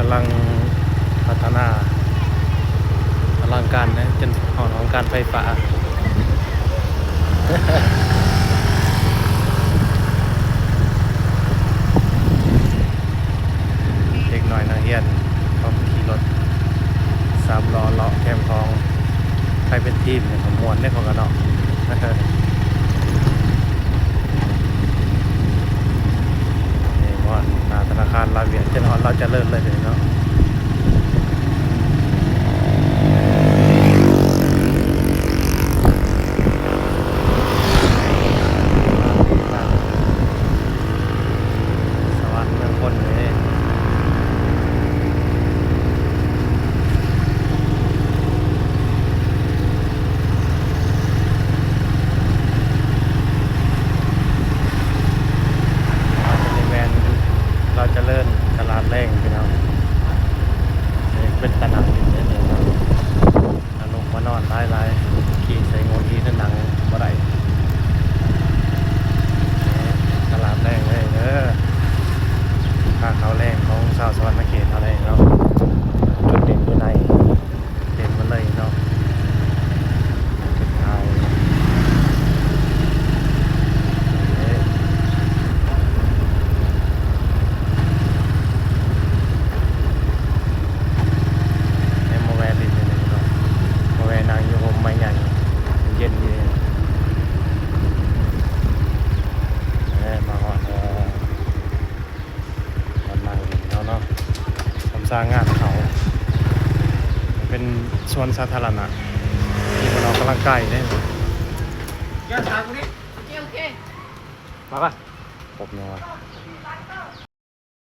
ກຳລັງພັດທະນາອະລັງການເດ້ ຈົນຮອດຫ້ອງການໄຟຟ້າ. ເດັກນ້ອຍນັກຮຽນເຂົາຂີ່ລົດສາມລໍ້ເລາະແຄມຂອງ ໃຜເປັນທີມນີ້ກໍມ່ວນເດ້ ເຂົາກໍເນາະ. ນີ້ວ່າໜ້າທະນາຄານລາວຫວຽດ ຈົນຮອດລາວຈະເລີນເລີຍເດ້ເນາະ. ສະຫວັນເມືອງຄົນເດ້. ເຮົາຈະໄດ້ແວ່ນລາວຈະເລີນຕະຫຼາດແລງພີ່ນ້ອງ ເປັນຕາໜັກຢູ່ເດ້ນີ້ເນາະ. ອາ ລົງມານອນຫຼາຍໆ ຂີ່ໃສ່ງົນທີ່ໜັງບໍ່ໄດ້. ຕະຫຼາດແລງເລີຍເດີ ຄ່າເຂົ້າແລງຂອງຊາວສະຫວັນນະເຂດເຮົາເດ້ເນາະ. ຈຸດເດັ່ນຢູ່ໃນ ເຫັນມັນເລີຍເນາະ ເປັນຖ່າຍ ເອີ ໃຫ້ມາແວ່ຫຼິ້ນຢູ່ນີ້ເນາະ ມາແວ່ນັ່ງຢູ່ຮົ່ມໄມ້ໃຫຍ່ ເຢັນດີ. ເອີ ມາຮອດແລ້ວ ມານັ່ງຫຼິ້ນເນາະ ເນາະ ທຳສາງານເຂົາ ເປັນສວນສາທາລະນະ ທີ່ເພິ່ນອອກກຳລັງກາຍເດ້. ມາປະ ຄົບຍັງວະ?